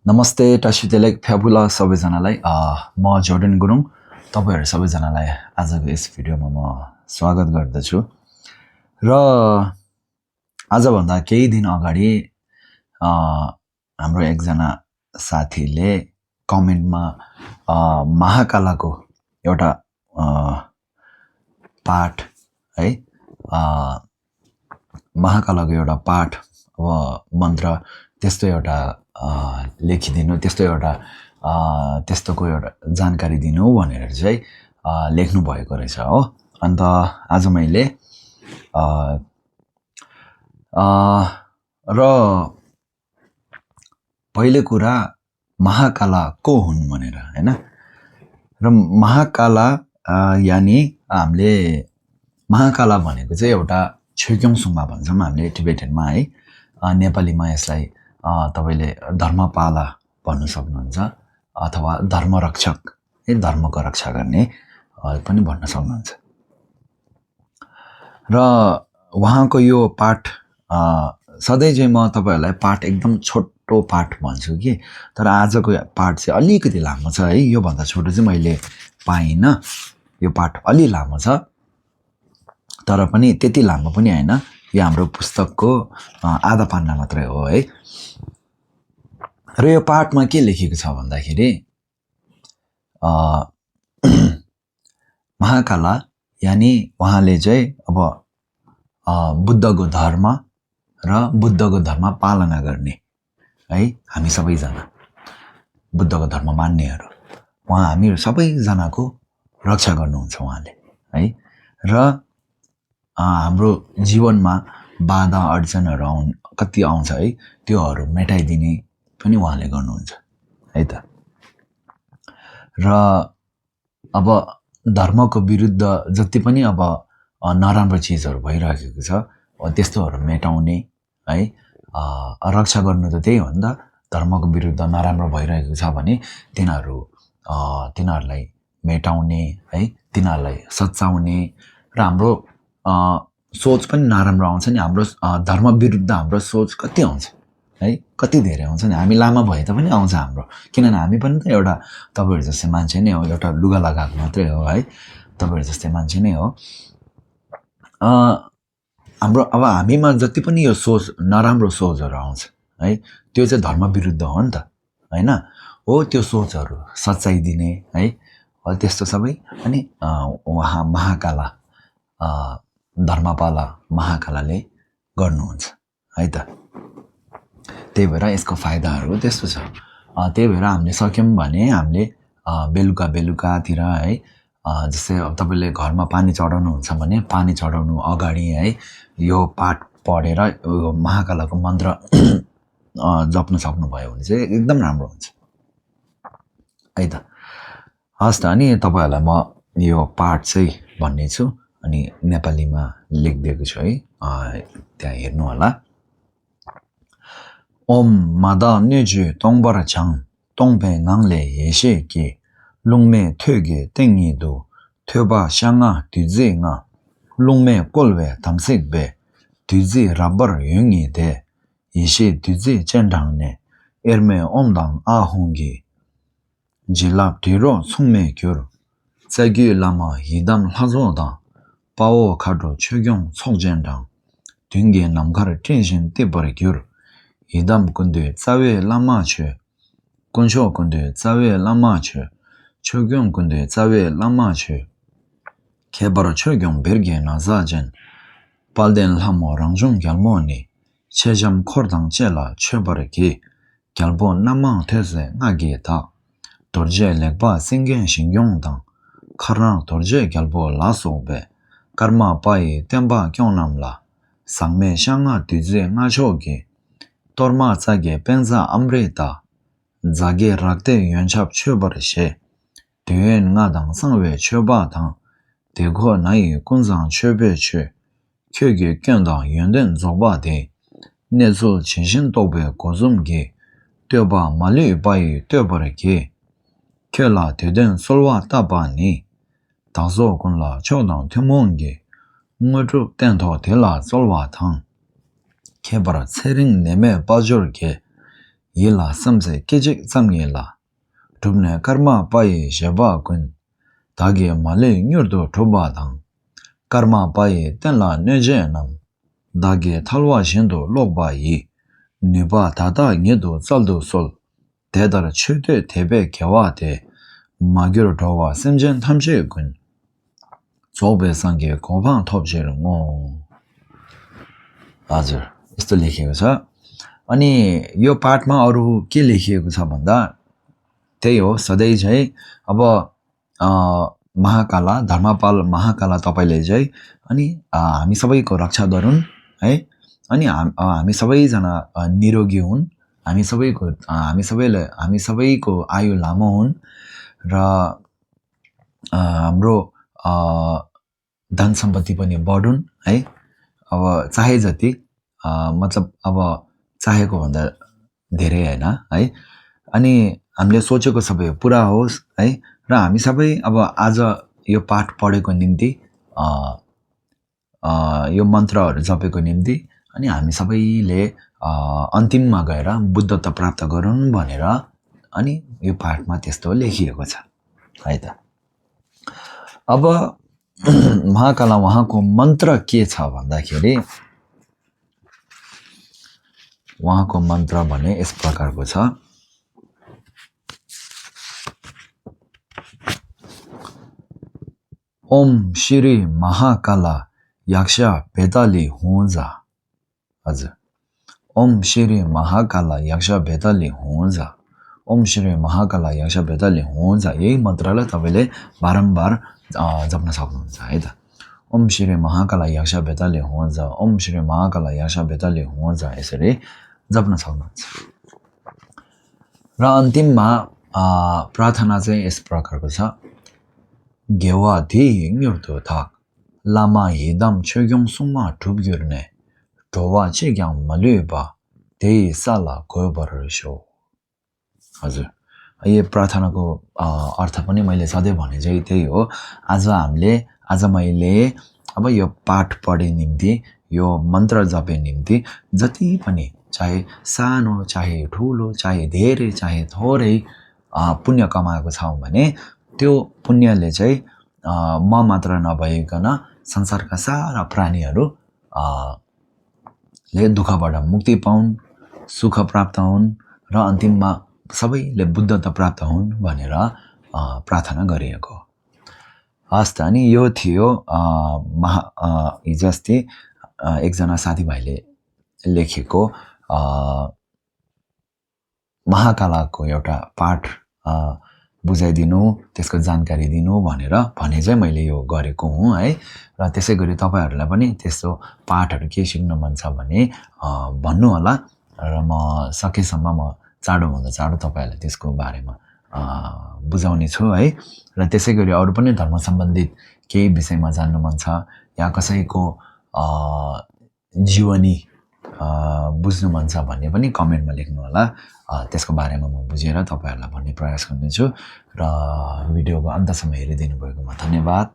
नमस्ते टसितेलेक फ्याबुला सबैजनालाई म जोर्डन गुरुङ तपाईहरु सबैजनालाई आजको यस भिडियोमा म स्वागत गर्दछु र आजभन्दा केही दिन अगाडि हाम्रो एकजना साथीले कमेन्टमा महाकालाको एउटा पाठ है महाकालाको एउटा पाठ व मन्त्र त्यस्तो एउटा लेखिदिनु त्यस्तो एउटा त्यस्तोको एउटा जानकारी दिनु भनेर चाहिँ लेख्नु भएको रहेछ हो अन्त आज मैले र पहिले कुरा महाकाला को हुन् भनेर हैन र महाकाला यानी हामीले महाकाला भनेको चाहिँ एउटा छ्योग्योङसुङमा भन्छौं हामीले टिबेटनमा है नेपालीमा यसलाई तपाईले धर्मपाला भन्नु सक्नुहुन्छ अथवा धर्मरक्षक है धर्मको रक्षा गर्ने पनि भन्न सक्नुहुन्छ र उहाँको यो पाठ सधैं चाहिँ म तपाईहरुलाई पाठ एकदम छोटो पाठ भन्छु कि तर आजको पाठ चाहिँ अलिकति लामो छ है यो भन्दा छोटो चाहिँ मैले पाइन यो पाठ अलि लामो छ तर पनि त्यति लामो पनि हैन यो हाम्रो पुस्तकको आधा पन्ना मात्रै हो है र यो पाठमा के लेखेको छ भन्दाखेरि महाकाला यानी उहाँले चाहिँ अब बुद्धको धर्म र बुद्धको धर्म पालना गर्ने है हामी सबैजना बुद्धको धर्म मान्नेहरु उहाँ हामीहरु सबैजनाको रक्षा गर्नुहुन्छ उहाँले है र हाम्रो जीवनमा बाधा अडचनहरु कति आउँछ है त्योहरु मेटाइदिने पनि उहाँले गर्नुहुन्छ है त र अब धर्मको विरुद्ध जति पनि अब नराम्रो चीजहरु भइरहेको छ त्यस्तोहरु मेटाउने है रक्षा गर्नु त त्यही हो नि त धर्मको विरुद्ध नराम्रो भइरहेको छ भने तिनीहरुलाई मेटाउने है तिनीहरुलाई सच्चाउने र हाम्रो सोच पनि नराम्रो आउँछ नि हाम्रो धर्म विरुद्ध हाम्रो सोच कति आउँछ है कति धेरै आउँछ नि हामी लामा भए त पनि आउँछ हाम्रो किनभने हामी पनि त एउटा तपाईहरु जस्तै मान्छे नै हो एउटा लुगा लगाएको मात्रै हो है तपाईहरु जस्तै मान्छे नै हो हाम्रो अब हामीमा जति पनि यो सोच नराम्रो सोचहरु आउँछ है त्यो चाहिँ धर्म विरुद्ध हो नि त हैन हो त्यो सोचहरु सच्चाइ दिने है त्यस्तो सबै अनि उहाँ महाकाला धर्मपाला महाकालाले गर्नुहुन्छ है त त्यही भएर यसको फाइदाहरु त्यस्तो छ त्यही भएर हामीले सक्यौं भने हामीले बेलुकातिर है जस्तै अब तपाईले घरमा पानी चढाउनु हुन्छ भने पानी चढाउनु अगाडि है यो पाठ पढेर महाकालाको मन्त्र जप्न सक्नु भयो भने चाहिँ एकदम राम्रो हुन्छ है त हस् त अनि तपाईहरुलाई म यो पाठ चाहिँ भन्ने छु अनि नेपालीमा लेखिदिएको छु है त्यहाँ हेर्नु होला ओम मादा नेजु तोङबर छाङ तोङबे ngangle येशे के लुङमे थेगे तेङि दो थेबा शाङा तिजे nga लुङमे कोलवे तमसिक बे तिजे रबर युङि दे येशे तिजे चेन्डाङ ने एरमे ओमदाङ आ होंगी जिलाप ढिरो सुङमे क्युर चागी लामा हिदाम लाजो दा पाओ खाडो छ्योग्योङ छोगजेन्डाङ ढिङ्गे नामखार टेन्सन तेबर क्युर हिदाम कुन्दे चावे लामा छे कुन्छो कुन्दे चावे लामा छे छ्योग्योङ कुन्दे चावे लामा छे खेबर छ्योग्योङ बेर्गे नाजाजेन पाल्देन लामो रङजुङ ग्याल्मो नि छेजम खोरदाङ चेला छेबर के ग्याल्बो नामा थेसे ngaगे था तोर्जे लेकबा सिंगेन सिंग्योङ दाङ खरनाङ तोर्जे ग्याल्बो लासो बे कर्मा पाइ तेम्बा क्योंनामला सांमे शाङा तिजे ngachoge तोरमा चागे पेंजा अमृता जागे राखते यन्छाप छेबर शे देन ngaदाङ सांवे छेबा थाङ देगो नाइ कुनजाङ छेबे छे खेगे क्यांदाङ यन्देन जोबा दे नेजो छिनसिन तोबे गोजुमगे त्योबा माली बाइ त्योबर के खेला देदेन सोलवा ताबानी दाजो कुनला छोदाङ थेमोंगे ngötru tento tela solwa thang khebara tsering neme bajor ke yela samse kejik samyela tubne karma paye sheba kun dage male nyurdo thoba dang karma paye tenla neje nam dage thalwa shindo lokba yi niba tata nyedo saldo sol 대달 최대 대배 개화대 마교로 더와 semjen 탐제 군 조배상계 고방 톱제를 뭐 हजुर यस्तो लेखिएको छ अनि यो पाठमा अरु के लेखिएको छ भन्दा त्यही हो सधैं चाहिँ अब महाकाला धर्मपाल महाकाला तपाईले चाहिँ अनि हामी सबैको रक्षा गरून् है अनि हामी सबैजना निरोगी हुन् हामी सबैको आयु लामो हुन् र हाम्रो धन सम्पत्ति पनि बढुन् है अब चाहे जति मतलब अब चाहेको भन्दा धेरै हैन है अनि हामीले सोचेको सबै पूरा होस् है र हामी सबै अब आज यो पाठ पढेको निम्ति यो मन्त्रहरु जपेको निम्ति अनि हामी सबैले अन्तिममा गएर बुद्धत्व प्राप्त गरून् भनेर अनि यो पाठमा त्यस्तो लेखिएको छ है त अब महाकाला उहाँको मन्त्र के छ भन्दाखेरि उहाँको मन्त्र भने यस प्रकारको छ ओम श्री महाकाला यक्ष बेताली हुँजा हजुर ओम श्री महाकाला यक्ष बेताली हुँजा ओम श्री महाकाला यक्ष बेताली हुँजा यही मन्त्रलाई तपाईले बारम्बार जप्न सक्नुहुन्छ है त ओम श्री महाकाला यक्ष बेताली हुँजा ओम श्री महाकाला यक्ष बेताली हुँजा यसरी जप्न सक्नुहुन्छ र अन्तिममा प्रार्थना चाहिँ यस प्रकारको छ गेवा धी न्युर्तो थाक लामा हिदम छ्योग्योङ सुङमा ठुब्ग्युर्ने टोवा चेग्याङ मलेबा त्यही साला गोबर शो हजुर यो प्रार्थनाको अर्थ पनि मैले सधैँ भने चाहिँ त्यही हो आज मैले अब यो पाठ पढे निम्ति यो मन्त्र जपे निम्ति जति पनि चाहे सानो चाहे ठुलो चाहे धेरै चाहे थोरै पुण्य कमाएको छौं भने त्यो पुण्यले चाहिँ म मात्र नभइकन संसारका सारा प्राणीहरु ले दुःखबाट मुक्ति पाउन् सुख प्राप्त हुन् र अन्तिममा सबैले बुद्धत्व प्राप्त हुन् भनेर प्रार्थना गरिएको हस् त अनि यो थियो हिजोअस्ति एकजना साथीभाइले लेखेको महाकालाको एउटा पाठ बुझाइदिनु त्यसको जानकारी दिनु भनेर भने चाहिँ मैले यो गरेको हुँ है र त्यसैगरी तपाईहरुलाई पनि त्यस्तो पाठहरु के सिक्न मन छ भने भन्नु होला र म सकेसम्म म चाँडो भन्दा चाँडो तपाईहरुलाई त्यसको बारेमा बुझाउने छु है र त्यसैगरी अरु पनि धर्म सम्बन्धित केही विषयमा जान्नु मन छ या कसैको जीवनी बुझ्नु मन छ भन्ने पनि कमेन्टमा लेख्नु होला त्यसको बारेमा म बुझेर तपाईहरुलाई भन्ने प्रयास गर्नेछु र भिडियोको अन्तसम्म हेरिदिनु भएकोमा धन्यवाद